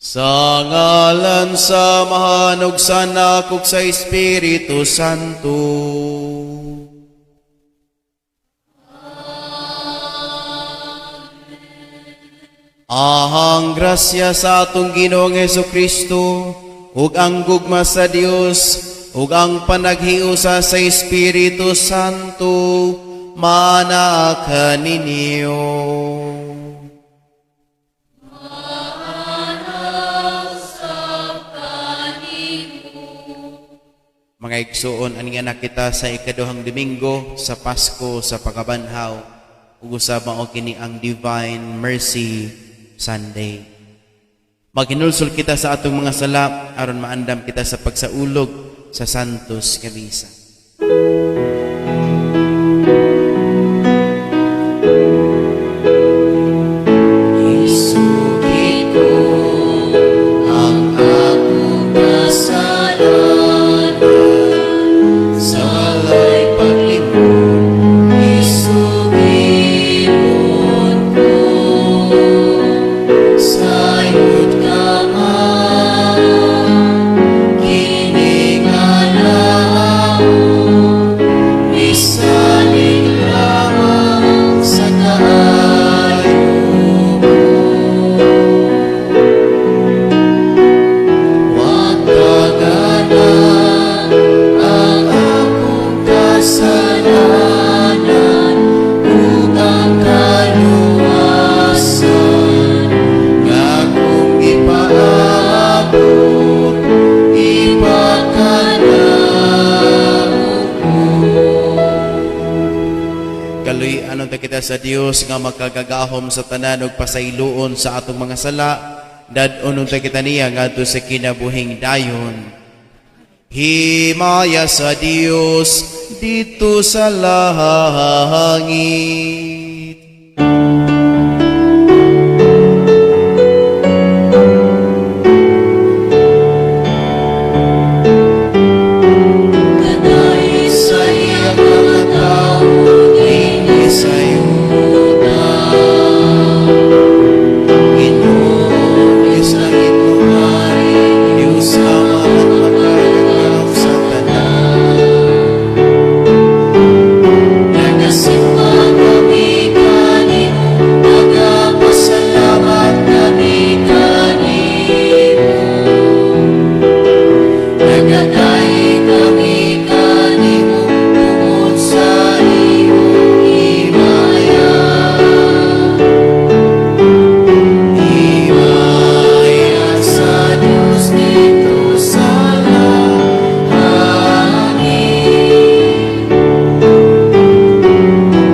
Sa ngalan sa Amahan ug sa Anak ug sa Espiritu Santo. Ahang grasya sa atong Ginoong Hesus Kristo ug ang gugma sa Dios ug ang panaghiusa sa Espiritu Santo maana kaninyo. Mga igsuon, ani nga kita sa ikaduhang Domingo sa Pasko sa Pagkabanhaw ug usab mao kini ang Divine Mercy Sunday. Maghinulsol kita sa atong mga sala aron maandam kita sa pagsaulog sa Santos nga Misa. Isugid ko ang akong kasalanan sa walay paglimot, isugidon ko. Sayod ka man, kini nga naong misalig lamang sa kaayo mo. Watagana ang akong kasalanan ug ang kaluwasan nga akong gipaabot ipakanamo ko. Kaluy-an unta kita sa Dios nga makagagahom sa tanan ug pasayloon sa atong mga sala. Dad-on unta kita niya ngadto sa kinabuhing dayon. Himaya sa Dios didto sa langit. Kanahi sa iyang mga tao Dinhi sa yuta. Ginoong Diyos langit Hari, Diyos Amahan makagagahom sa tanan. Nagasimba kami kanimo, nagapasalamat kami kanimo. Nagadayi kami kanimo tungod sa imong himaya. Himaya sa Diyos didto sa langit.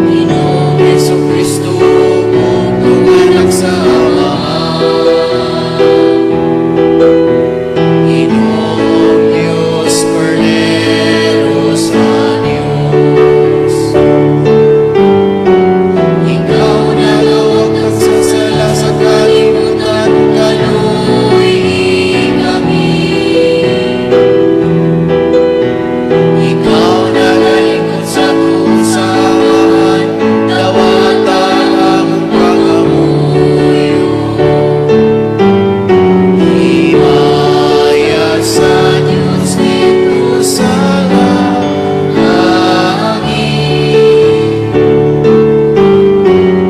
Ginoong Hesus Kristo, buktong anak sa Amahan. Ginoong Diyos, Kordero sa Diyos. Ikaw nagawagtang sa sala sa kalibutan, kaluy-i kami. Ikaw nagalingkod sa tuod sa Amahan, dawata among pangamuyo. Himaya sa Diyos didto sa langit.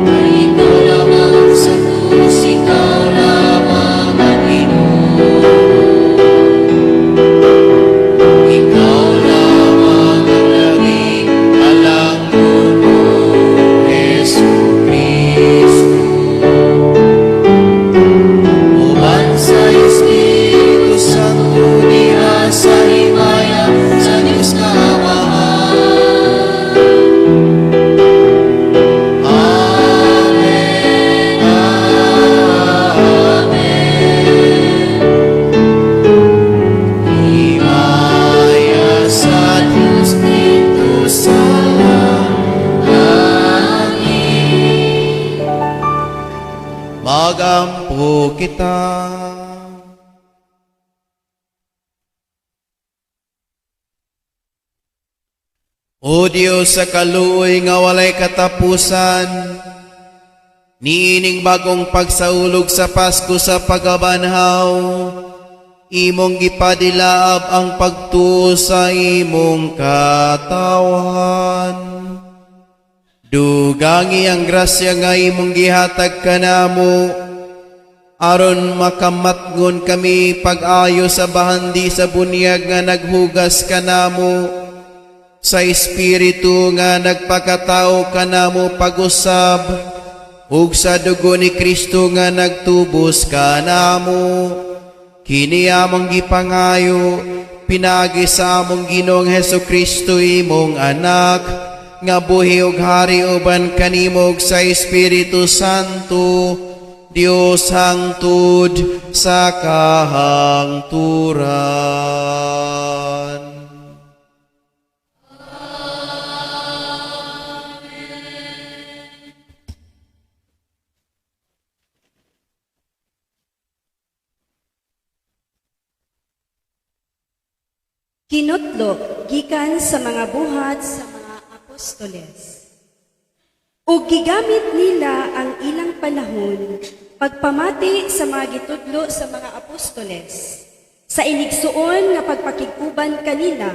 Kay ikaw lamang ang Santos, ikaw lamang ang Ginoo. Ikaw lamang ang labing halangdon, Hesus Kristo. Uban sa Espiritu Santo diha sa himaya sa Diyos nga Amahan. Amen. Amen. Himaya sa Diyos didto sa langit. Magampo kita. O Diyos sa kaluoy nga walay katapusan, Niining bagong pagsaulog sa Pasko sa pagkabanhaw, imong gipadilaab ang pagtuo sa imong katawhan. Dugangi ang grasya nga imong gihatag kanamo aron makamatngon kami pag-ayo sa bahandi sa bunyag nga naghugas kanamo sa Espiritu nga nagpakatao kanamo pag-usab ug sa dugo ni Kristo nga nagtubos kanamo. Kini among gipangayo pinaagi sa among Ginoong Hesus Kristo, imong anak, nga buhi ug hari uban kanimo ug sa Espiritu Santo, Dios hangtod sa kahangturan. Kinutlo gikan sa mga Buhat sa mga Apostoles. Ug gigamit nila ang ilang panahon pagpamati sa mga gitudlo sa mga apostoles, sa inigsuon nga pagpakig-uban kanila,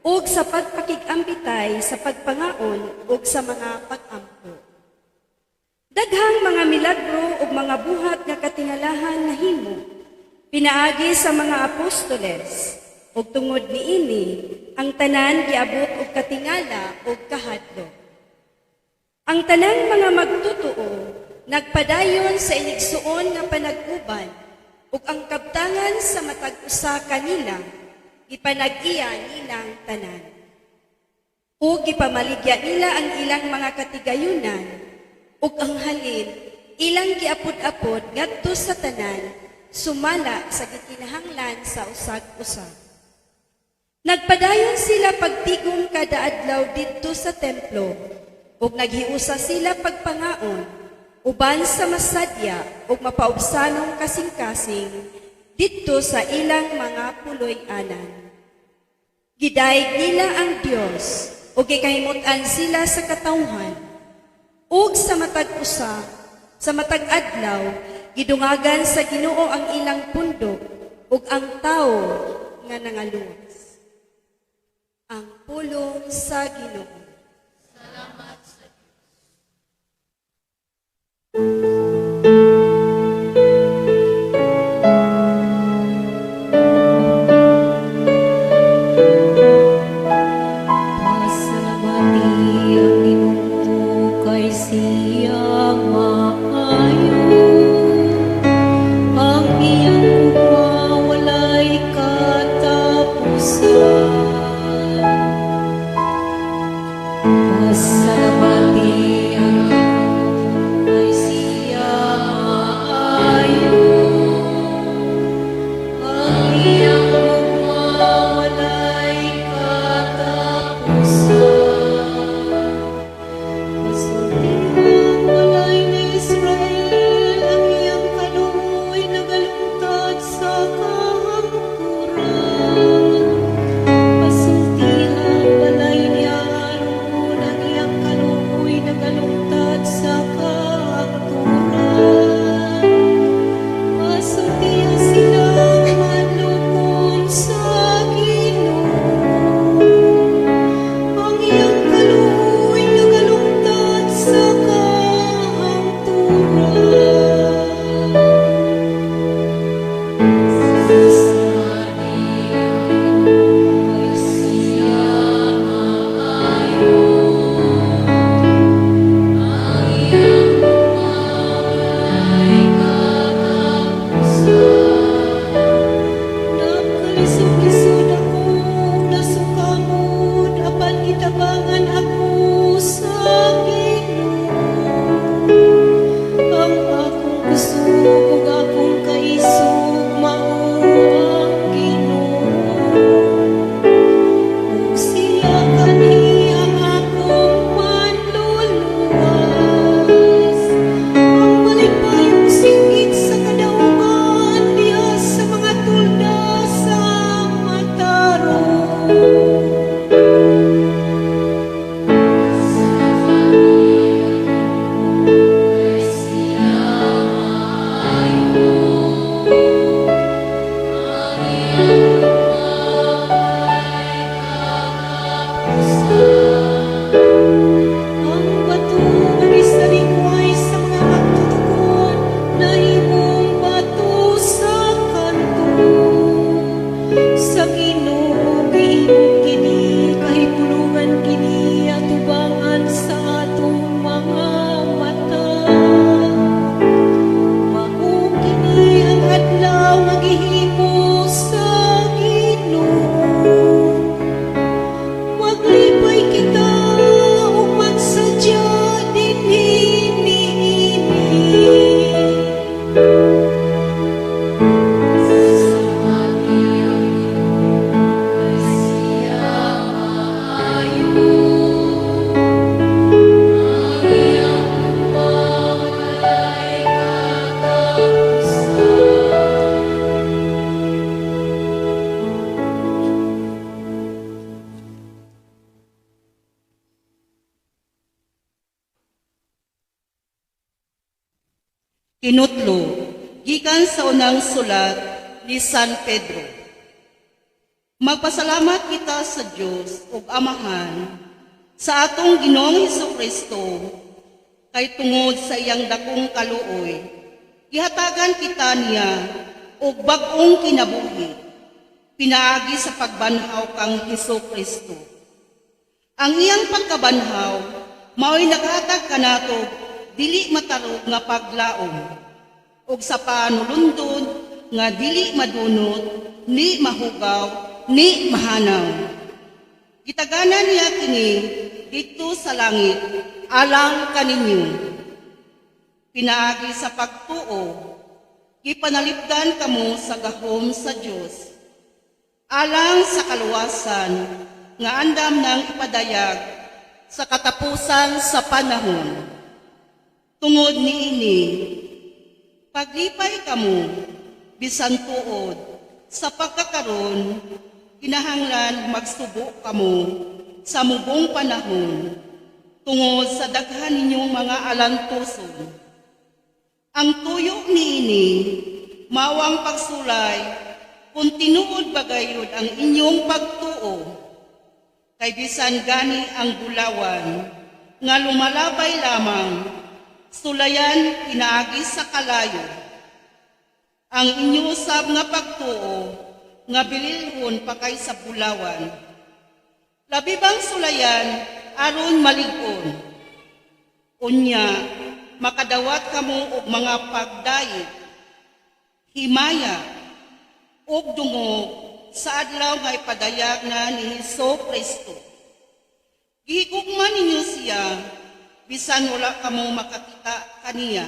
ug sa pagpakig-ambitay sa pagpangaon ug sa mga pag-ampo. Daghang mga milagro ug mga buhat nga katingalahan nahimo pinaagi sa mga apostoles, ug tungod niini ang tanan giabot og katingala ug kahadlok. Ang tanang mga magtutoo nagpadayon sa inigsuon nga panag-uban, ug ang kabtangan sa matag usa kanila gipanag-iya nilang tanan. Ug gipamaligya nila ang ilang mga katigayunan ug ang halin ilang giapod-apod ngadto sa tanan sumala sa gikinahanglan sa usag-usa. Nagpadayon sila pagtigom kada adlaw didto sa templo ug naghiusa sila pagpangaon uban sa masadya ug mapaubsanong kasing-kasing didto sa ilang mga puloy-anan. Gidayeg nila ang Dios ug gikahimut-an sila sa katawhan. Ug sa matag usa, sa matag adlaw, gidungagan sa Ginoo ang ilang pundok ug ang tawo nga nangaluwas. Ang pulong sa Ginoo. Salamat sa Diyos. Pasalamati ang Ginoo kay siya maayo. Ang iyang gugma walay katapusan. Pasalamati ang Ginoo kay siya Kinutlo, gikan sa unang sulat ni San Pedro. Magpasalamat kita sa Dios ug Amahan sa atong Ginoong Kristo, kay tungod sa iyang dakong kaluoy, gihatagan kita niya og bag-ong kinabuhi pinaagi sa pagbanhaw kang Hesus Kristo. Ang iyang pagkabanhaw mao'y naghatag kanato dili matarog nga paglaom ug sa panulundon nga dili madunot, ni mahugaw, ni mahanaw. Gitagana niya kini didto sa langit alang kaninyo. Pinaagi sa pagtuo, gipanalipdan kamo sa gahom sa Dios alang sa kaluwasan nga andam nang ipadayag sa katapusan sa panahon. Tungod niini, paglipay kamo bisan tuod sa pagkakaron kinahanglan magsubo kamo sa mubong panahon tungod sa daghan ninyong mga alantuson. Ang tuyo niini mao ang pagsulay kung tinuod ba gayud ang inyong pagtuo, kay bisan gani ang bulawan nga lumalabay lamang, sulayan pinaagi sa kalayo, ang inyo usab nga pagtuo nga bililhon pa kaysa bulawan, labi bang sulayan aron malig-on? Unya makadawat kamo og mga pagdayeg, himaya ug dungog sa adlaw nga ipadayag na ni Hesus Kristo. Gihigugma ninyo siya bisan wala kamo makakita kaniya.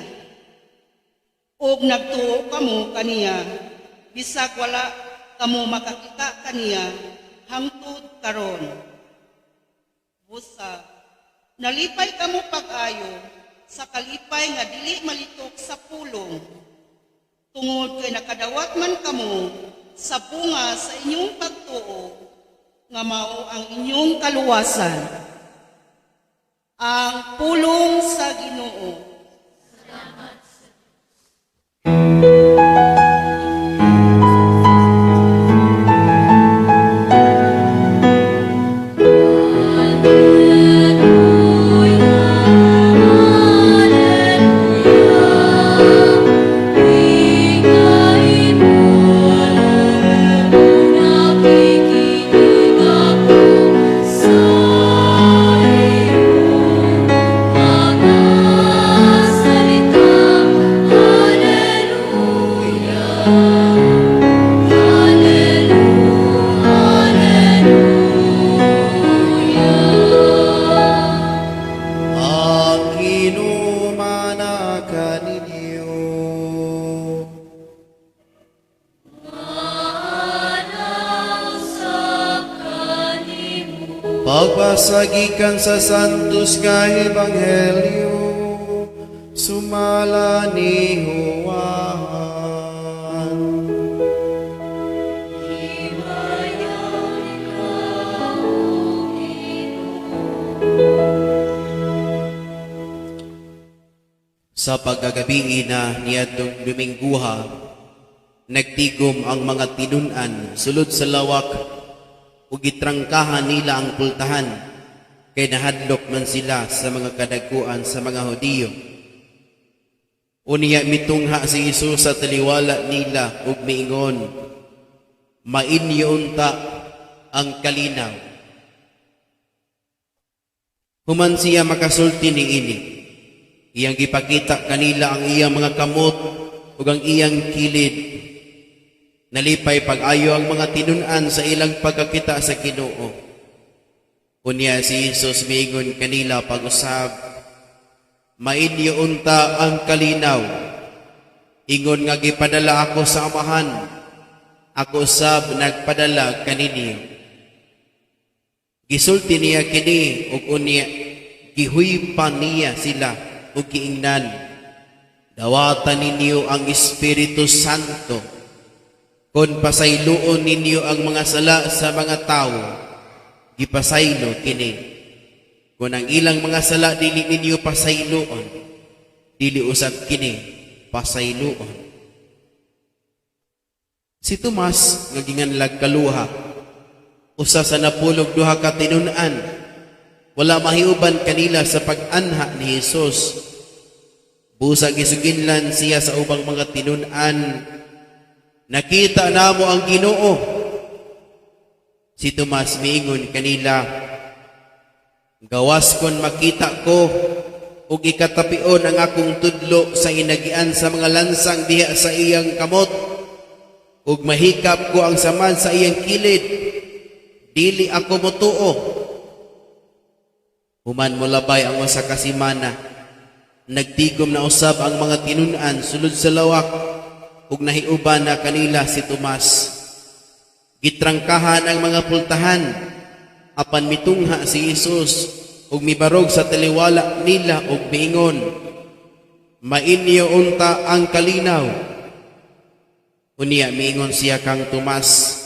Ug nagtuo kamo kaniya bisag wala kamo makakita kaniya hangtod karon. Busa, nalipay kamo pag-ayo sa kalipay nga dili malitok sa pulong, tungod kay nakadawat man kamo sa bunga sa inyong pagtuo nga mao ang inyong kaluwasan. Ang pulong sa Ginoo. Alleluia, Alleluia, Ika'y pulong, nakikinig ako sa iyong mga salita. Alleluia, Alleluia, Alleluia. Ang Ginoo maana kaninyo. Maana usab kanimo. Pagbasa gikan sa Santos nga Ebanghelyo sumala ni Juan. Himayaon ikaw, Ginoo. Sa pagkagabii na niadtong Domingguha, nagtigom ang mga tinun-an sulod sa lawak ug gitrangkahan nila ang pultahan kay nahadlok man sila sa mga kadaguan sa mga Hudiyo. Unya mitungha si Jesus sa taliwala nila ug miingon, "Mainyo unta ang kalinaw." Human siya makasulti niini, iyang gipakita kanila ang iyang mga kamot ug ang iyang kilid. Nalipay pag-ayo ang mga tinun-an sa ilang pagkakita sa Ginoo. Unya si Jesus miingon kanila pag-usab, "Mainyo unta ang kalinaw. Ingon nga gipadala ako sa Amahan, ako usab nagpadala kaninyo." Gisulti niya kini ug unya gihuypan niya sila ug giingnan, "Dawatan ninyo ang Espiritu Santo. Kung pasayloon ninyo ang mga sala sa mga tawo, gipasaylo kini. Kung ang ilang mga sala dili ninyo pasayloon, dili usab kini pasayloon. Si Tomas nga ginganlag Kaluha, usa sa 12 ka tinun-an, wala mahiuban kanila sa pag-anha ni Hesus. Busa gisuginlan siya sa ubang mga tinun-an, "Nakita namo ang Ginoo." Si Tomas miingon kanila, "Gawas kon makita ko ug ikatapion ang akong tudlo sa inagian sa mga lansang diha sa iyang kamot ug mahikap ko ang samad sa iyang kilid, dili ako motuo." Human molabay ang 1 ka semana, nagtigom na usab ang mga tinun-an sulod sa lawak ug nahiuban na kanila si Tomas. Gitrangkahan ang mga pultahan, apan mitungha si Jesus ug mibarog sa taliwala nila ug miingon, "Mainyo unta ang kalinaw." Unya miingon siya kang Tomas,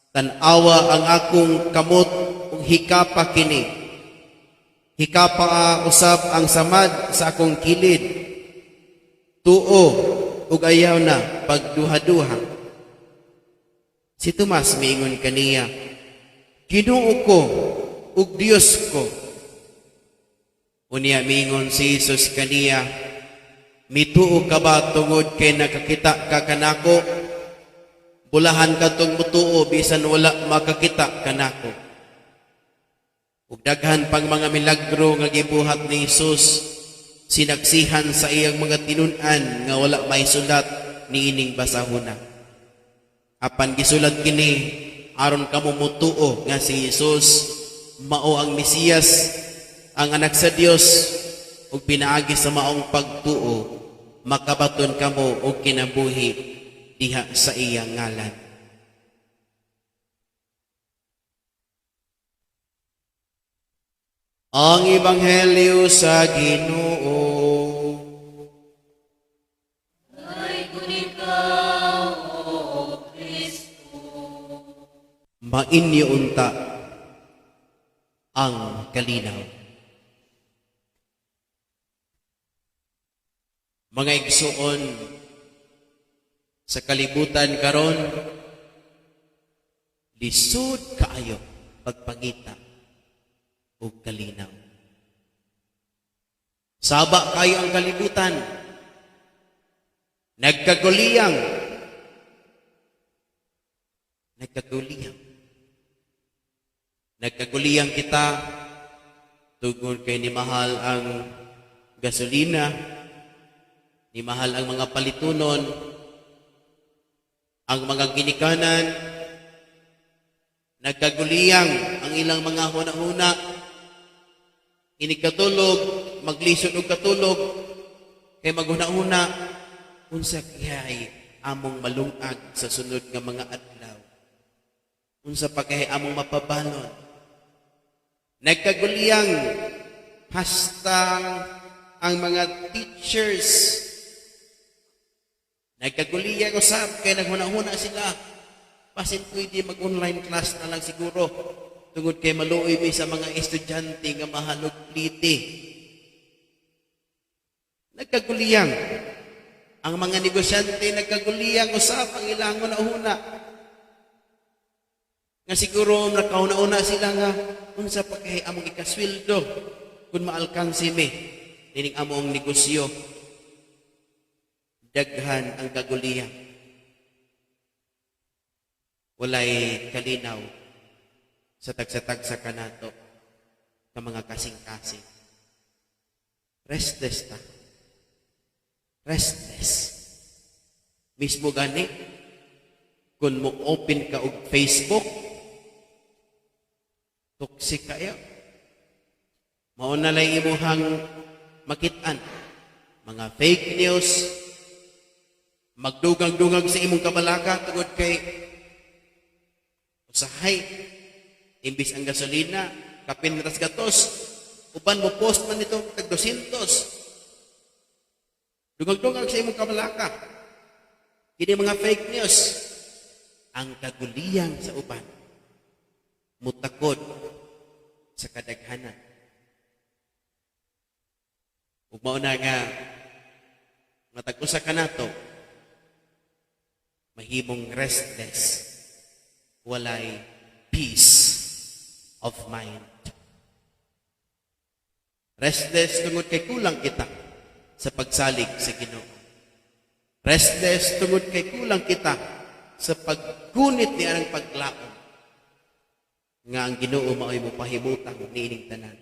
"Tan-awa ang akong kamot ug hikapa kini. Hikapa usab ang samad sa akong kilid. Tuo ug ayaw na pagduha-duha." Si Tomas miingon kaniya, "Ginoo ko ug Dios ko." Unya miingon si Jesus kaniya, "Mituo ka ba tungod kay nakakita ka kanako? Bulahan kadtong mutuo bisan wala makakita kanako." Ug daghan pang mga milagro nga gibuhat ni Jesus sinaksihan sa iyang mga tinun-an nga wala maisulat niining basahona. Apan gisulat kini aron kamo mutuo nga si Jesus mao ang Mesiyas, ang anak sa Dios, ug pinaagi sa maong pagtuo makabaton kamo og kinabuhi diha sa iyang ngalan. Ang Ebanghelyo sa Ginoo. Ay kung ikaw, O Kristo. Mainyo unta ang kalinaw. Mga igsuon, sa kalibutan karon lisod kaayo pagpangita og kalinaw. Saba kayo ang kalibutan. Nagkaguliyang. Nagkaguliyang. Nagkaguliyang kita tungod kay ni mahal ang gasolina, ni mahal ang mga palitunon, ang mga ginikanan, nagkaguliyang ang ilang mga huna-huna, inig katulog, maglisod og katulog, kay maghuna-huna, unsa kay among malungag sa sunod nga mga adlaw? Unsa pa kay among mapabalon? Nagkaguliyang hasta ang mga teachers. Nagkaguliyang usab kay naghuna-huna sila. Basin pwede mag-online class na lang siguro. Tungod kay maluoy mi sa mga estudyante nga mahal og plite. Nagkaguliyang. Ang mga negosyante, nagkaguliyang usab ang ilang huna-huna. Nga siguro nakahuna-huna sila nga unsa pa kay among ikasweldo kung maalkansi mi nining among negosyo. Daghan ang kaguliyang. Walay kalinaw sa tagsa-tagsa kanato ka mga kasing-kasing. Restless ta. Restless. Mismo gani, kung mo open ka og Facebook, toxic kayo. Mao na lang imuhang makit-an. Mga fake news, magdugang-dungag sa imong kabalaka tungod kay usahay imbis ang gasolina kapin ras gatos, uban mo post man nito tag 200. Dungag-dungag sa imong kabalaka kini mga fake news. Ang kaguliyang sa uban, mutakod sa kadaghanan. Ug mao na nga Matag usa kanato mahimong restless, walay peace of mind. Restless tungod kay kulang kita sa pagsalig sa Ginoo. Restless tungod kay kulang kita sa paggunit ni anang paglaom nga ang Ginoo mao'y mopahimutang niining tanan.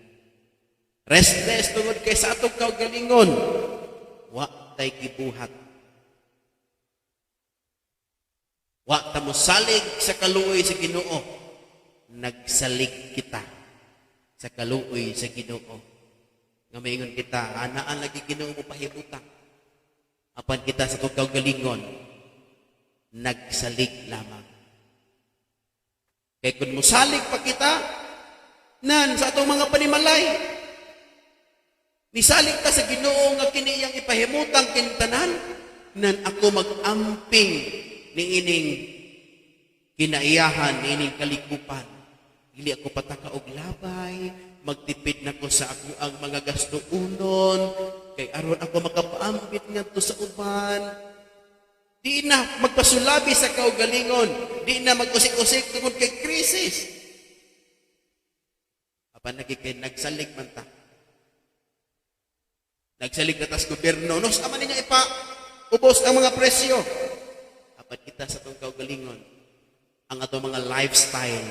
Restless tungod kay sa atong kaugalingon wa tay gibuhat. Wa ta mosalig sa kaluoy sa Ginoo. Nagsalig kita sa kaluoy sa Ginoo. Nga maingon kita, anaan lagi Ginoo mo pahimutang. Apan kita sa atong kaugalingon, nagsalig lamang. Kay kung musalig pa kita, nan sa atong mga panimalay, nisalig ta sa Ginoo nga kini iyang ipahimutang kintanan, nan ako mag-amping niining kinaiyahan, niining kalikupan. Dili ako pataka og labay, magtipid na ko sa ako ang mga gastuunon, kay aron ako makapaambit ngadto sa uban. Di na magpasulabi sa kaugalingon, di na mag-usik-usik tungod kay krisis. Apan lagi kay nagsalig man ta. Nagsalig na tas gobyerno, nos ama nga ipa ubos ang mga presyo. Apan kita sa atong kaugalingon, ang atong mga lifestyle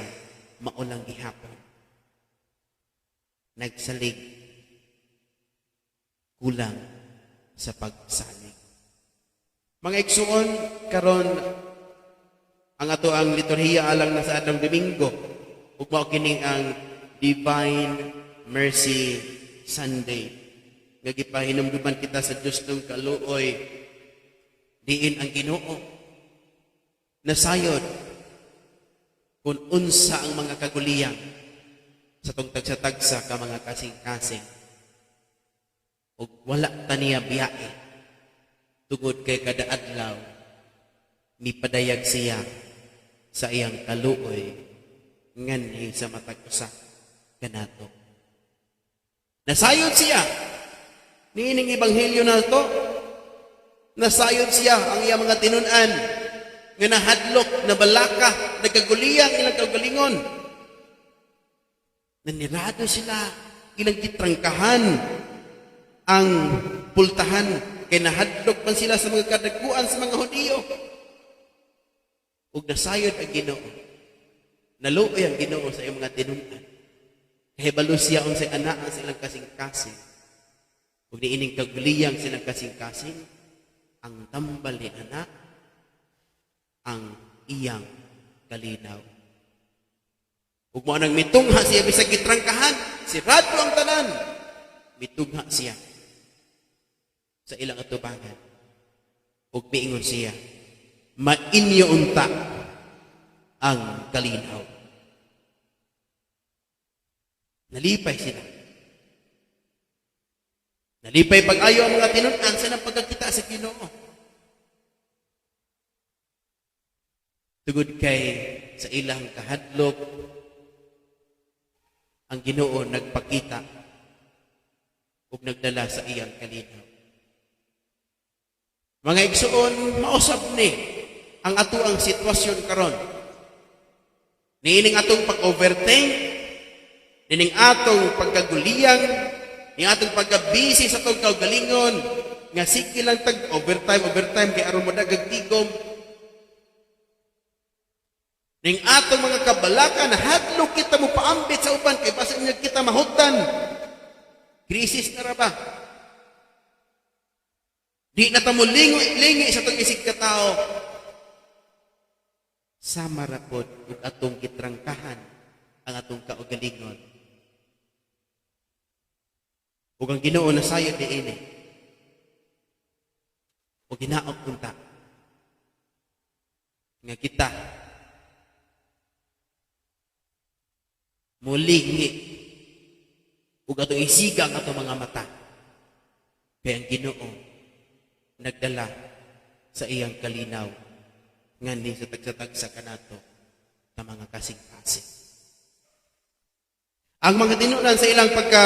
mao lang gihapon. Nagsalig, kulang sa pagsalig. Mga igsuon, karon ang ato ang liturhiya alang na sa adlong Domingo ug mao kini ang Divine Mercy Sunday. Nga gipahinumduman kita sa Dios ng kaluoy, diin ang Ginoo nasayod kung unsa ang mga kaguliyang sa tong tagsa-tagsa ka mga kasing-kasing ug wala ta niya biyae tungod kay kada adlaw mipadayag siya sa iyang kaluoy nganhi sa matag usa kanato. Nasayod siya niining ebanghelyo na to. Nasayod siya ang iyang mga tinun-an nga nahadlok, nabalaka, nagkaguliyang ilang kaugalingon. Nanirado sila, ilang gitrangkahan ang pultahan kay nahadlok man sila sa mga kadaguan sa mga Hudiyo. Ug nasayod ang Ginoo. Naluoy ang Ginoo sa iyang mga tinun-an. Kahibalo siya unsay anaa sa ilang kasing-kasing. Ug niining kaguliyang silang kasing-kasing, ang tambal ni anak ang iyang kalinaw. Ug mao nang mitungha siya bisag gitrangkahan, sirado ang tanan. Mitungha siya sa ilang atubangan. Ug miingon siya, "Mainyo unta ang kalinaw." Nalipay sila. Nalipay pag-ayo ang mga tinun-an sa nang pagkakita sa Ginoo. Tugod kay sa ilang kahadlok, ang Ginoo nagpakita ug nagdala sa iyang kalinaw. Mga igsuon, mausab ni ang atoang sitwasyon karon. Niining atong pag-overthink, niining atong pagkaguliyang, ni atong pagka-busy sa atong kaugalingon, nga sige lang tag overtime, overtime kay aron mo dagag tigom. Ning atong mga kabalaka na hadlok kita mo paambit sa uban kay basin nga kita mahutan. Krisis na ra ba? Di na ta mo lingi sa atong isig katao. Sama ra pod ug atong gitrangkahan ang atong kaugalingon. Ug ang Ginoo nasayod niini. Ug ginaog unta nga kita mulingi ug atong isiga ang atong mga mata kay ang Ginoo nagdala sa iyang kalinaw nganhi sa tagsa-tagsa kanato sa mga kasing-kasing. Ang mga tinunan sa ilang pagka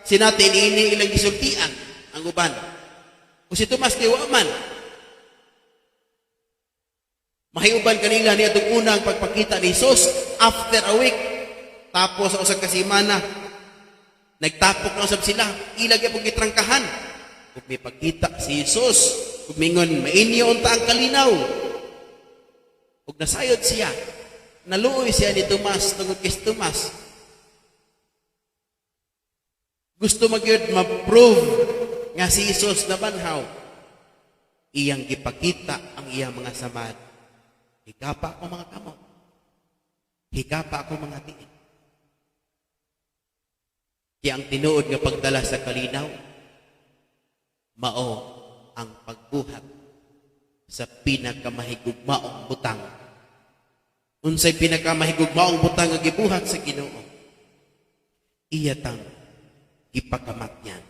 sinati niini ilang gisultian ang uban. O si Tomas kay wa man. Mahiuban kanila niya itong unang pagpakita ni Jesus after a week. Tapos sa usag ka semana, nagtapok na usab sila. Ila gyapon gitrangkahan. Ug may pagkita si Jesus, ug mingon, "Mainyo unta ang kalinaw." Ug nasayod siya. Naluoy siya ni Tomas tungod kay si Tomas gusto magyud ma-prove nga si Jesus nabanhaw. Iyang gipakita ang iyang mga samad. "Higapa ako mga kamot. Higapa ako mga tiil." Kaya ang tinuod nga pagdala sa kalinaw, mao ang pagbuhat sa pinakamahigugmaong butang. Unsay pinakamahigugmaong butang nga gibuhat sa Ginoo? Iya tang gipakamatyan.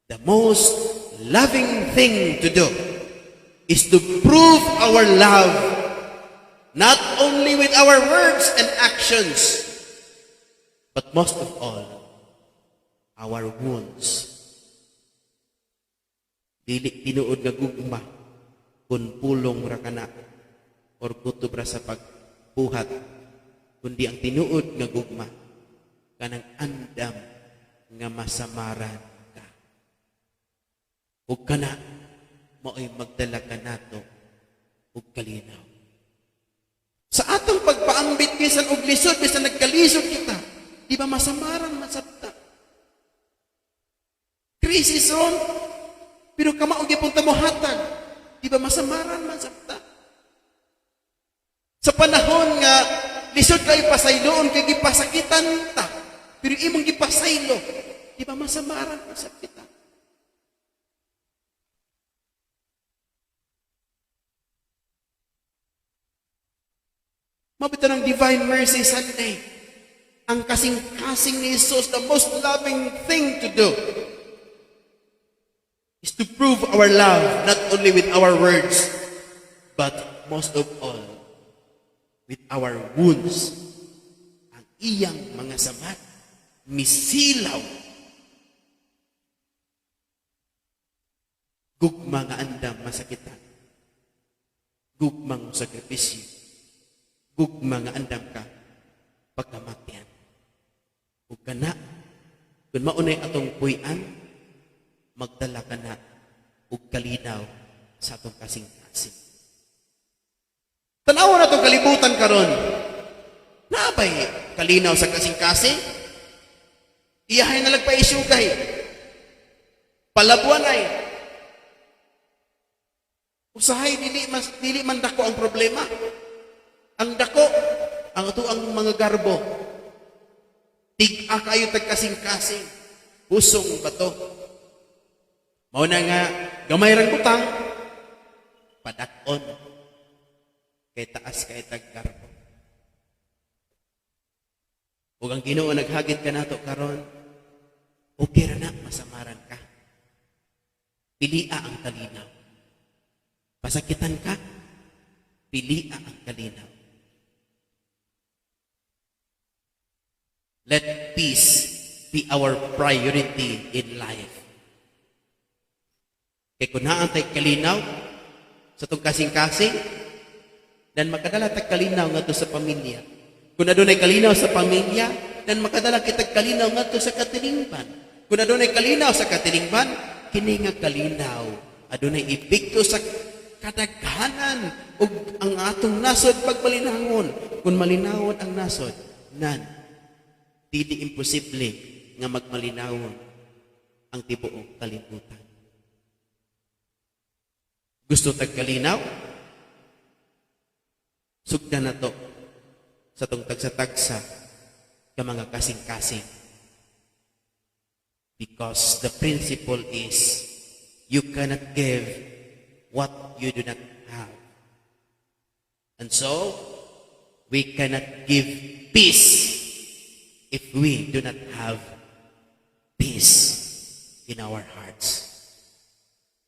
The most loving thing to do is to prove our love not only with our words and actions, but most of all, our wounds. Dili tinuod nga gugma kung pulong ra kana or kutob ra sa pagbuhat, kundi ang tinuod nga gugma kanang andam nga masamaran ka. Ug kana mao'y magdala kanato og kalinaw. Sa atong pagpaambit bisan og lisod, bisan nagkalisod kita, di ba masamaran man sad ta? Crisis ron, pero kamao gyapon ta mohatag, di ba masamaran man sad ta? Sa panahon nga lisod kayo pasayloon kay gipasakitan ta, pero imong gipasaylo, di ba masamaran man sad kita? Mao bitaw ng Divine Mercy Sunday. Ang kasing-kasing ni Jesus, the most loving thing to do is to prove our love not only with our words, but most of all, with our wounds. Ang iyang mga samad, misilaw. Gugma nga andam masakitan. Gugmang sakripisyo. Gugma nga andam ka pagkamatyan. Ug kana, kung maunay atong puy-an, magdala ka na og kalinaw sa atong kasing-kasing. Tanawa na itong kalibutan karon. Naa bay kalinaw sa kasing-kasing? Iyahay na lagpaisugay. Palabuan ay. Usahay dili man dako ang problema. Ang dako ang ato ang mga garbo. Tig-a kayo tag kasing-kasing. Pusong bato. Mao na nga gamay rang butang padak-on kay taas kay tag garbo. Ug ang Ginoo naghagit kanato karon, okay ra na masamaran ka. Pilia ang kalinaw. Pasakitan ka, pilia ang kalinaw. Let peace be our priority in life. Kay kung naa tay kalinaw sa atong kasing-kasing, dan makadala tag kalinaw ngadto sa pamilya. Kung adunay kalinaw sa pamilya, dan makadala kitag kalinaw ngadto sa katilingban. Kung adunay kalinaw sa katilingban, kini nga kalinaw adunay epekto sa kadaghanan ug ang atong nasod pagmalinawon. Kung malinawon ang nasod, nan dili imposible nga magmalinawon ang tibuok kalibutan. Gusto tag kalinaw? Sugdan na to sa tong tagsa-tagsa ka mga kasing-kasing. Because the principle is, you cannot give what you do not have. And so, we cannot give peace if we do not have peace in our hearts.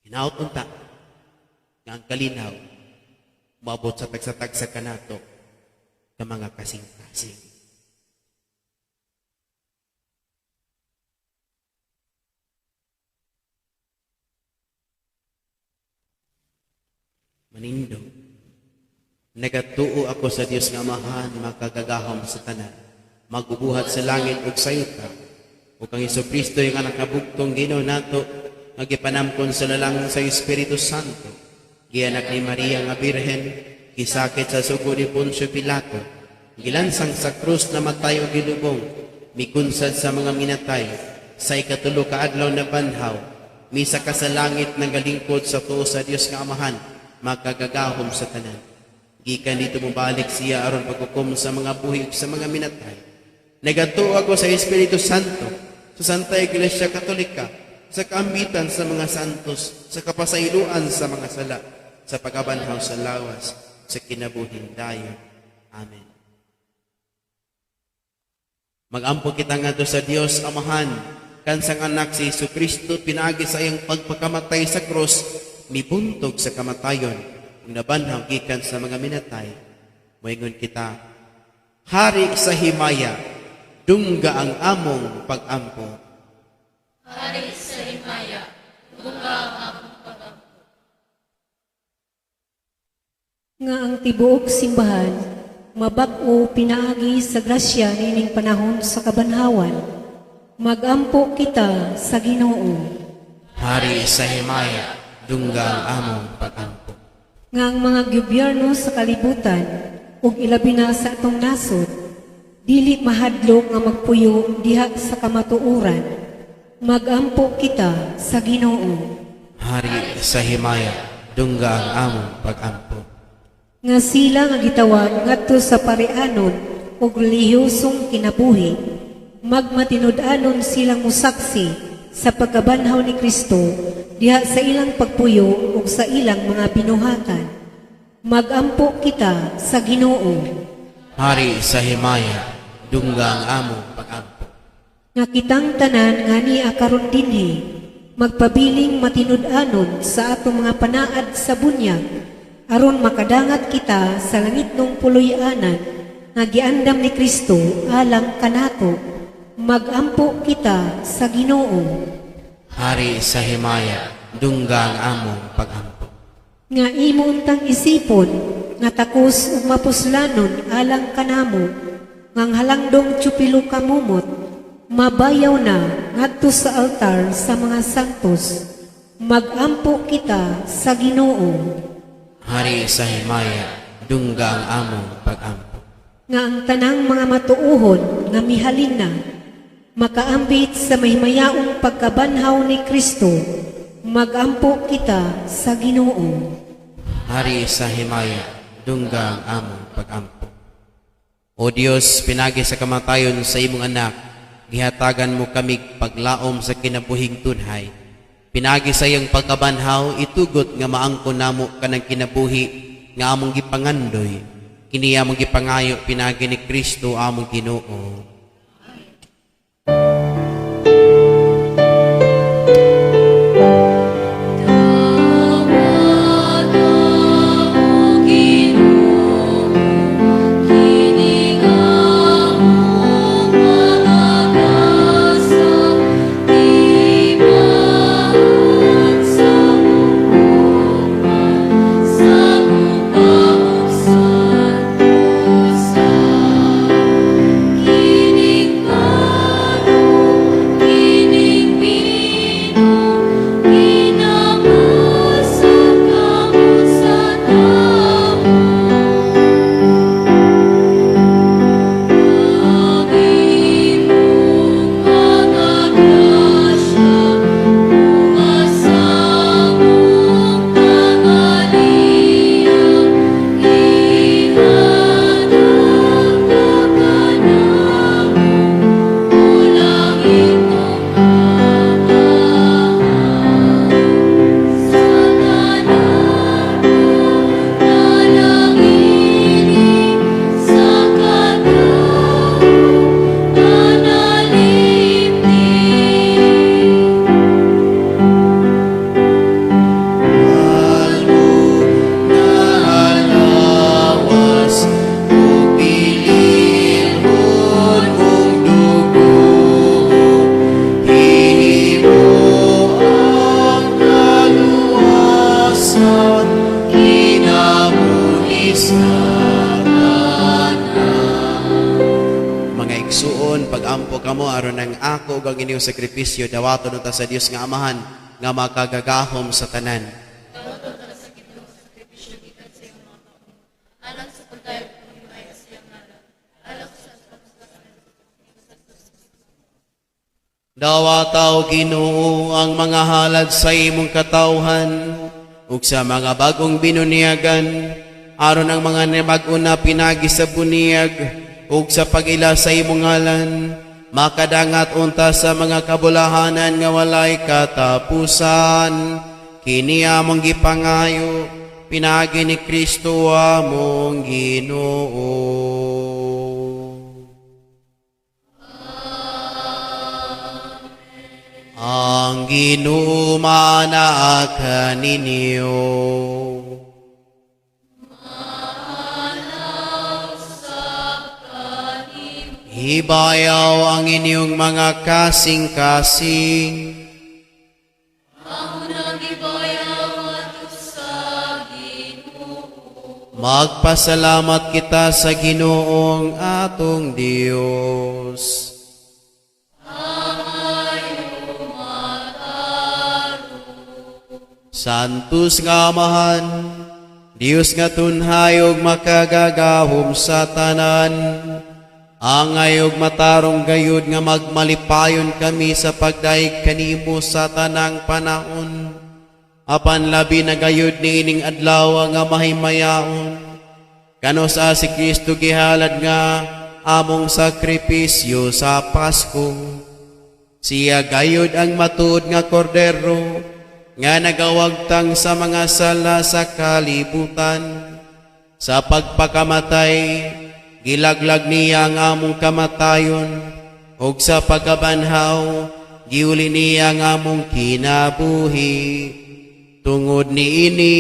Hinaut unta nga ang kalinaw moabot sa tagsa-tagsa kanato ka mga kasing-kasing. Manindog. Nagatuo ako sa Dios nga Amahan, makagagahom sa tanan, magubuhat sa langit ug sa yuta, ug kang Kristo, iyang Anak nga bugtong Ginoo nato, nga gipanamkon sa lalang sa Espiritu Santo, gianak ni Maria nga Birhen, gisakit sa sugo ni Poncio Pilato, gilansang sa krus, namatay ug gilubong, mikunsad sa mga minatay, sa ikatulo ka adlaw nabanhaw, misaka sa langit, nagalingkod sa tuo sa Dios nga Amahan, makagagahom sa tanan. Gikan didto mobalik siya aron paghukom sa mga buhi ug sa mga minatay. Nagatuo ako sa Espiritu Santo, sa Santa Iglesia Katolika, sa kaambitan sa mga santos, sa kapasayloan sa mga sala, sa pagkabanhaw sa lawas, sa kinabuhing dayon. Amen. Magampo kita ngadto sa Dios Amahan, kansang Anak si Hesus Kristo, pinaagi sa iyang pagpakamatay sa krus, mibuntog sa kamatayon, ug nabanhaw gikan sa mga minatay. Moingon kita: Hari sa himaya, dungga ang among pagampo. Hari sa himaya, dungga ang among pagampo. Nga ang tibuok simbahan mabag-o pinaagi sa grasya nining panahon sa kabanhawan. Magampo kita sa Ginoo. Hari sa himaya, dungga ang among pagampo. Nga ang mga gobyerno sa kalibutan ug ilabi na sa atong nasod dili mahadlok nga magpuyo diha sa kamatuoran. Magampo kita sa Ginoo. Hari sa himaya, dungga ang among pagampo. Nga sila nga gitawag ngadto sa parianon ug relihiyosong kinabuhi, magmatinud-anon silang musaksi sa pagkabanhaw ni Kristo diha sa ilang pagpuyo ug sa ilang mga binuhatan. Magampo kita sa Ginoo. Hari sa himaya, dungga ang among pagampo. Nga kitang tanan nga nia karon dinhi magpabiling matinud-anon sa atong mga panaad sa bunyag aron makadangat kita sa langitnong puloy-anan nga giandam ni Kristo alang kanato. Magampo kita sa Ginoo. Hari sa himaya, dungga ang among pagampo. Nga imo untang isipon nga takos ug mapuslanon alang kanamo ngang halangdong tiyopilo kamumot mabayaw na ngadto sa altar sa mga santos. Magampo kita sa Ginoo. Hari sa himaya, dungga ang among pagampo. Nga ang tanang mga matuohon nga mihalin na makaambit sa mahimayaong pagkabanhaw ni Kristo. Magampo kita sa Ginoo. Hari sa himaya, dungga ang among pagampo. O Dios, pinaagi sa kamatayon sa imong Anak, gihatagan mo kami paglaom sa kinabuhing tunhay. Pinaagi sa iyang pagkabanhaw, itugot nga maangkon namo kanang kinabuhi nga among gipangandoy. Kini among gipangayo pinaagi ni Kristo among Ginoo. Dawata, O Ginoo, kining among mga gasa, timaan sa gugma, sa gugma ug santosa. Ginoo. Mga igsuon, pag-ampo kamo aron ang ako ug ang inyong sakripisyo dawaton unta sa Dios nga Amahan nga makagagahom sa tanan. Dawata o Ginoo ang mga halad sa imong katawhan ug sa mga bagong binunyagan, aron ang mga nabag-o na pinagi sa bunyag ug sa pag-ila sa imong ngalan makadangat unta sa mga kabulahanan nga walay katapusan. Kini among gipangayo pinaagi ni Kristo among Ginoo. Ang Ginoo maanaa kaninyo. Hibayaw ang inyong mga kasing-kasing. Magpasalamat kita sa Ginoong atong Dios. Santos nga Amahan, Dios nga tunhay ug makagagahom sa tanan, angay ug matarong gayud nga magmalipayon kami sa pagdayeg kanimo sa tanang panahon. Apan labi na gayud niining adlaw nga mahimayaon. Kano sa si Kristo gihalad nga among sakripisyo sa Pasko. Siya gayud ang matuod nga kordero nga nagawagtang sa mga sala sa kalibutan. Sa pagpakamatay, gilaglag niya ang among kamatayon, ug sa pagkabanhaw, giuli niya ang among kinabuhi. Tungod niini,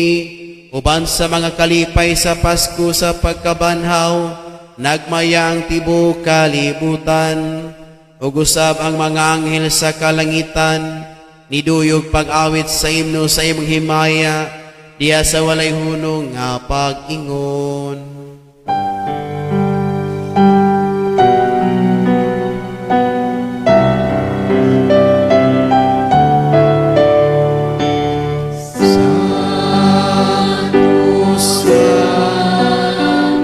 uban sa mga kalipay sa Pasko sa pagkabanhaw, nagmaya ang tibuok kalibutan, ug usab ang mga anghel sa kalangitan, niduyog pag-awit sa imno sa imong himaya, diya sa walay hunong nga pag-ingon. Santos,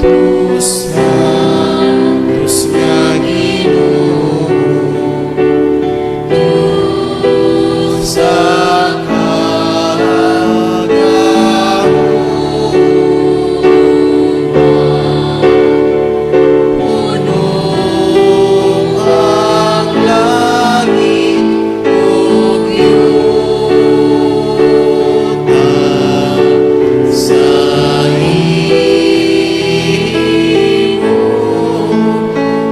Santos, Santos nga Ginoo, sa kagahom, puno ang langit ug yuta sa imong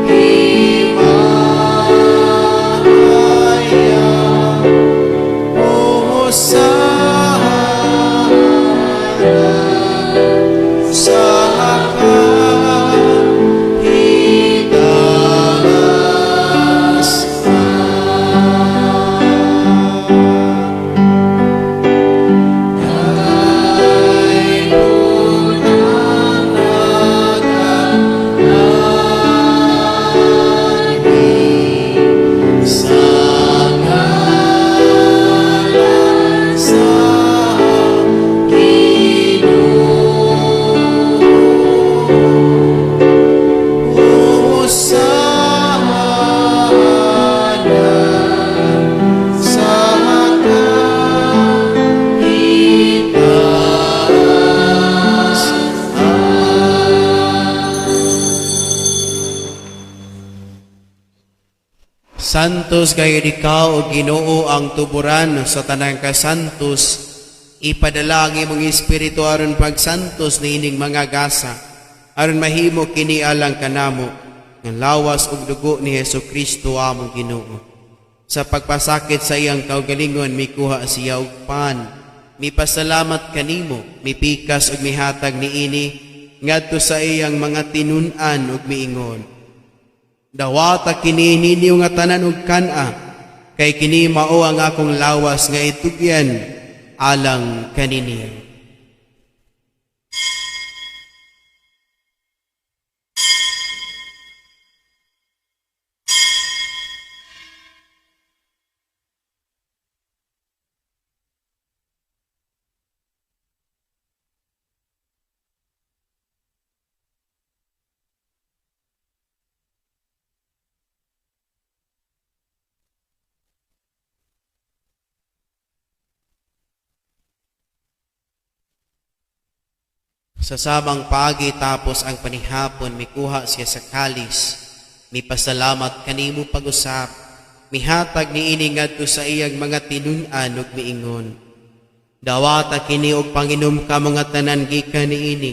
himaya. Hosana sa kahitaas. Ay unang nag-aagi sa ngalan sa Ginoo. Hosana sa kahitaas. Santos gayud ikaw, o Ginoo, ang tuburan sa tanang kasantos. Ipadala ang imong Espiritu aron pagsantos niining mga gasa, aron mahimo kini alang kanamo nga lawas ug dugo ni Hesus Kristo among Ginoo. Sa pagpasakit sa iyang kaugalingon, mikuha siya og pan, mipasalamat kanimo, mipikas ug mihatag niini ngadto sa iyang mga tinun-an ug miingon: "Dawata kini ninyo nga tanan og kan-a, kay kini mao ang akong lawas nga itugyan alang kaninyo." Sa samang paagi tapos ang panihapon, mikuha siya sa kalis, mipasalamat kanimo pag-usap, mihatag niini ngadto sa iyang mga tinun-an ug miingon: "Dawata kini og panginom kamo nga tanan gikan niini,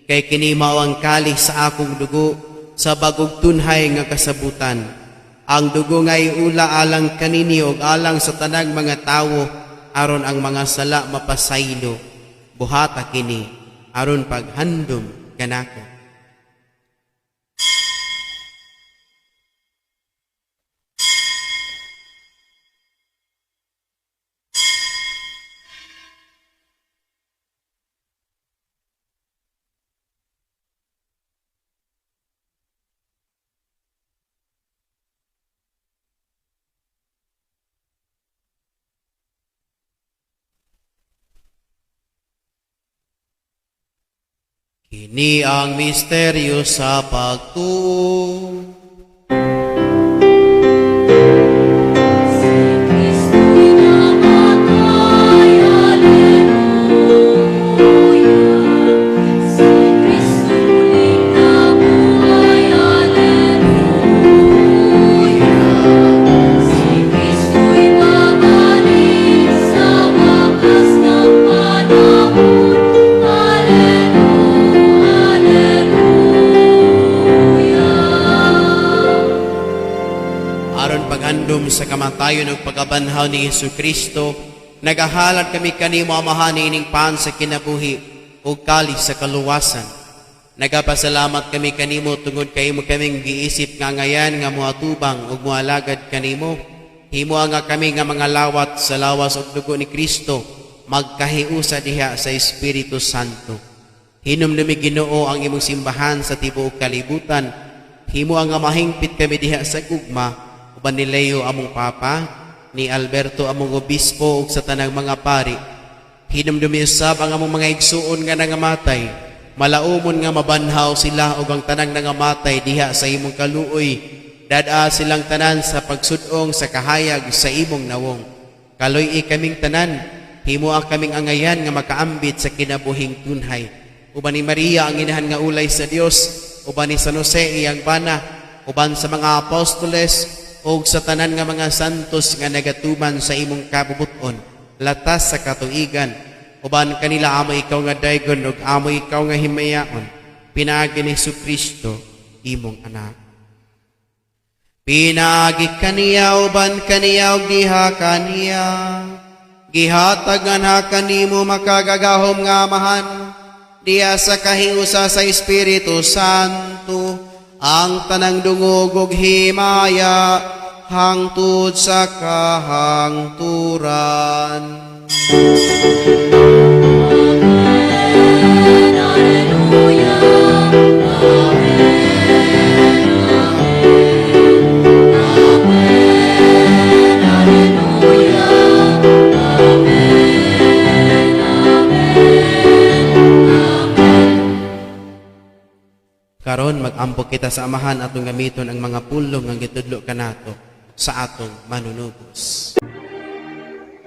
kay kini mao ang kalis sa akong dugo sa bag-ong tunhay nga kasabutan. Ang dugo nga iula alang kaninyo ug alang sa tanang mga tawo aron ang mga sala mapasaylo. Buhata kini aron paghandom kanako." Kini ang misteryo sa pagtuo. Si Kristo'y namatay, Alleluia. Si Kristo muling nabuhay, Alleluia. Si Kristo'y babalik sa wakas ng panahon, Alleluia. Aron paghandom sa kamatayon ug pagkabanhaw ni Hesus Kristo, nagahalad kami kanimo, Amahan, ining pan sa kinabuhi ug kalis sa kaluwasan. Nagapasalamat kami kanimo tungod kay imo kaming giisip nga angayan nga moatubang ug moalagad kanimo. Himoa nga kami nga mga lawat sa lawas ug dugo ni Kristo magkahiusa diha sa Espiritu Santo. Hinumdumi, Ginoo, ang imong simbahan sa tibuok kalibutan. Himoa nga mahingpit kami diha sa gugma uban ni Leo among Papa, ni Alberto among obispo ug sa tanang mga pari. Hinumdumi usab ang among mga igsuon nga nangamatay. Malaumon nga mabanhaw sila ug ang tanang nangamatay diha sa imong kaluoy. Dad-a silang tanan sa pagsud-ong sa kahayag sa imong nawong. Kaluy-i kaming tanan, himoa kaming angayan nga makaambit sa kinabuhing tunhay. Uban ni Maria ang inahan nga ulay sa Dios, uban ni San Jose iyang bana, uban sa mga apostoles ug sa tanan nga mga santos nga nagatuman sa imong kabubut-on, latas sa katuigan. Uban kanila amo ikaw nga daygon ug amo ikaw nga himayaon. Pinaagi ni Kristo, imong anak. Pinaagi kaniya, uban kaniya ug diha kaniya, gihatag nganha kanimo makagagahom nga Amahan diha sa kahiusa sa Espiritu Santo ang tanang dungog ug himaya hangtod sa kahangturan. Amen, Alleluia, Amen, Amen, Amen, Alleluia, Amen, Amen, Amen. Karon mag-ampo kita sa Amahan, atong gamiton ang mga pulong nga gitudlo kanato sa atong manunubos.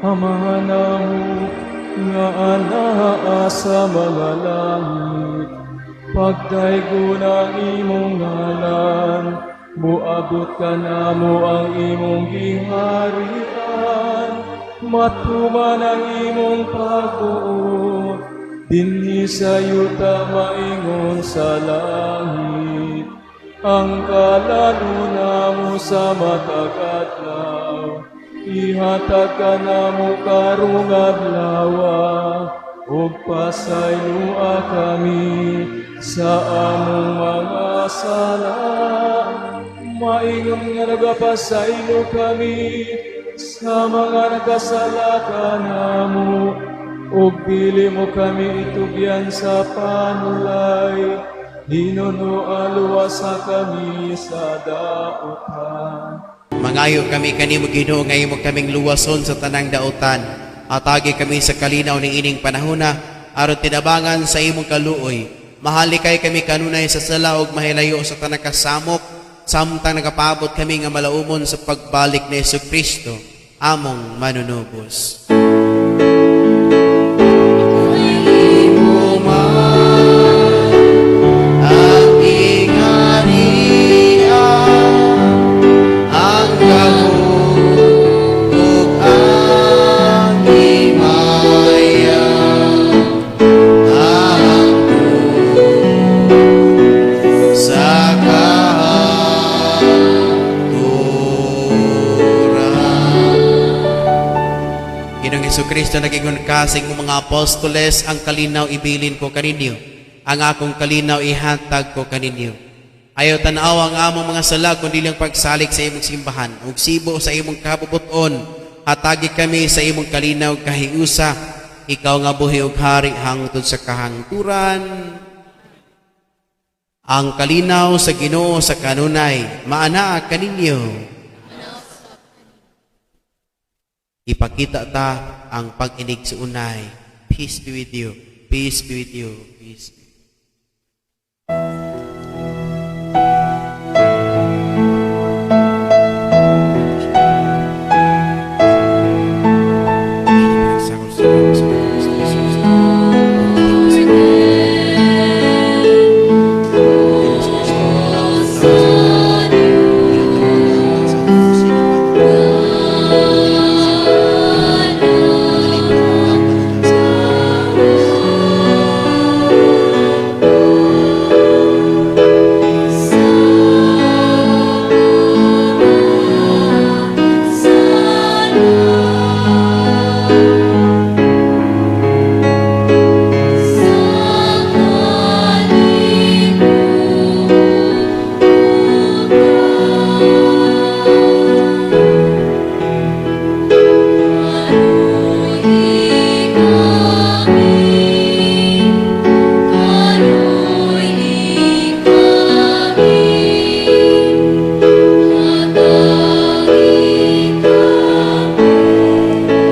Amahan namo nga anaa sa mga langit, pagdaygon ang imong ngalan, muabot kanamo ang imong giharian, matuman ang imong pagbuot, dinhi sa yuta maingon sa langit. Ang kalan-on namo sa matag adlaw, ihatag kanamo karong adlawa, ug pasayloa kami sa among mga sala, maingon nga nagapasaylo kami sa mga nagkasala kanamo, ug dili mo kami itugyan sa panulay, hinunoa luwasa kami sa dautan. Mangayo kami kanimo, Ginoo, nga imo kaming luwason sa tanang dautan. Atagi kami sa kalinaw ni ining panahona aron tinabangan sa imong kaluoy. Mahalikay kami kanunay sa sala ug mahilayo sa tanang kasamok samtang nagapaabot kami nga malaumon sa pagbalik ni Kristo among manunubos. Imo Kristo, nagingon ka sa imong mga apostoles, ang kalinaw ibilin ko kaninyo, ang akong kalinaw ihatag ko kaninyo. Ayaw tanaw ang among mga sala, kundi lang pagsalig sa imong simbahan, ug sibo sa imong kabubuton, hatagi kami sa imong kalinaw kahiusa, ikaw nga buhi ug hari hangtod sa kahangturan. Ang kalinaw sa Ginoo sa kanunay, maanaa kaninyo. Ipakita ta ang pag-inig sa unay. Peace be with you. Peace be with you. Peace be with you.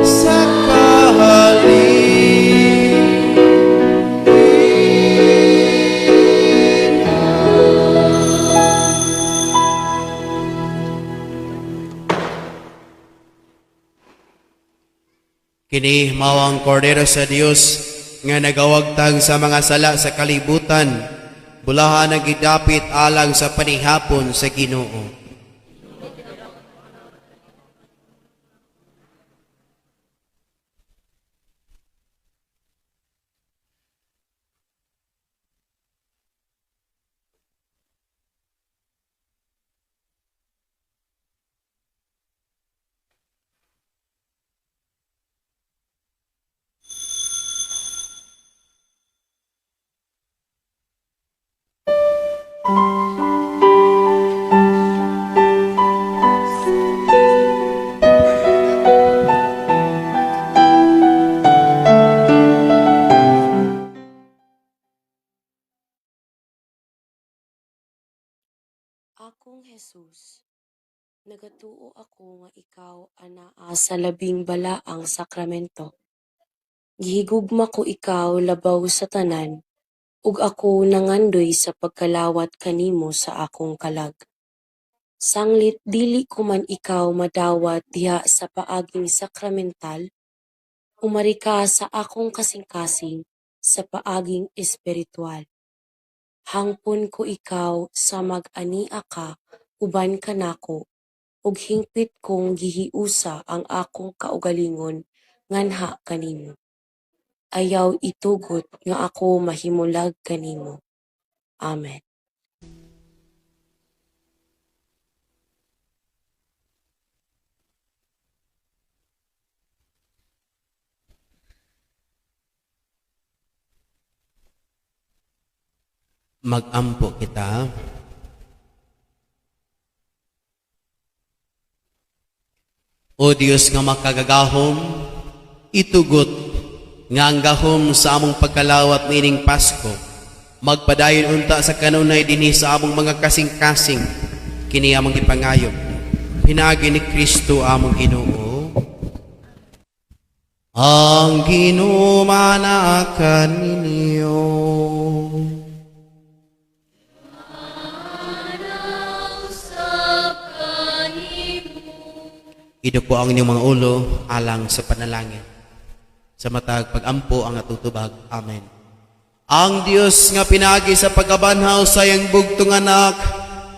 Sa kahalin. Kini mao ang kordero sa Dios nga nagawagtang sa mga sala sa kalibutan. Bulahan ang gidapit alang sa panihapon sa Ginoo. Akong Jesus, nagatuo ako nga ikaw anaa sa labing balaang sakramento. Gihigugma ko ikaw labaw sa tanan, ug ako nangandoy sa pagkalawat kanimo sa akong kalag. Sanglit dili ko man ikaw madawat diha sa paaging sakramental, umari ka sa akong kasing-kasing sa paaging espiritual. Hangpon ko ikaw sa mag-ania ka uban kanako, ug hingpit kong gihiusa ang akong kaugalingon nganha kanimo. Ayaw itugot nga ako mahimulag kanimo. Amen. Magampo kita. O Dios nga makagagahom, itugot nga ang gahom sa among pagkalawat niining Pasko, magpadayon unta sa kanunay dinhi sa among mga kasing-kasing, kini among gipangayo. Pinaagi ni Kristo among Ginoo. Ang Ginoo maanaa kaninyo. Iduko ang inyong mga ulo alang sa panalangin. Sa matag pagampo ang atutubag. Amen. Ang Dios nga pinagi sa pagkabanhaw sa iyang bugtong anak,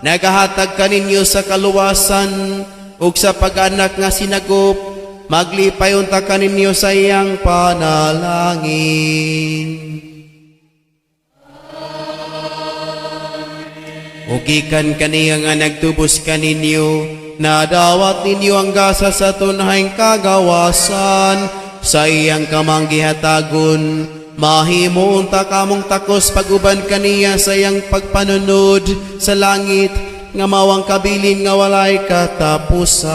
nagahatag kaninyo sa kaluwasan ug sa pag-anak nga sinagop, maglipay unta kaninyo sa iyang panalangin. Ug gikan kaniya nga nagtubos kaninyo, nadawat ninyo ang gasa sa tunahing kagawasan. Sa iyang kamang gihatagon, mahimo unta kamong takos pag-uban kaniya sa iyang pagpanunod sa langit nga mao ang kabilin nga walay katapusan.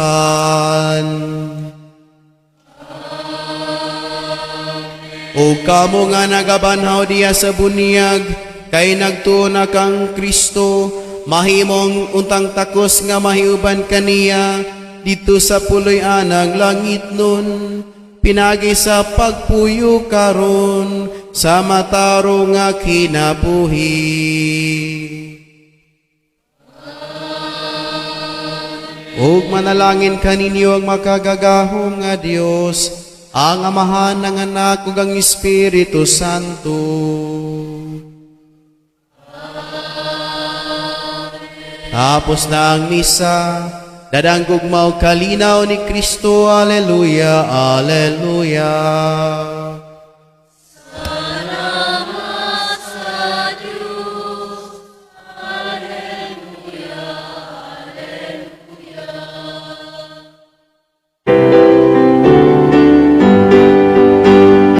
O kamo nga nagabanhaw diya sa bunyag, kay nagtuo na kang Kristo, mahimong untang takos nga mahiuban kaniya dito sa puloy-an ang langit nun, pinagi sa pagpuyo karon sa matarong nga kinabuhi. Ug manalangin kaninyo ang makagagahom nga Dios, ang Amahan, ang Anak ug ang Espiritu Santo. Tapos na ang misa, dadang gugma ug kalinaw ni Kristo. Alleluia, alleluia.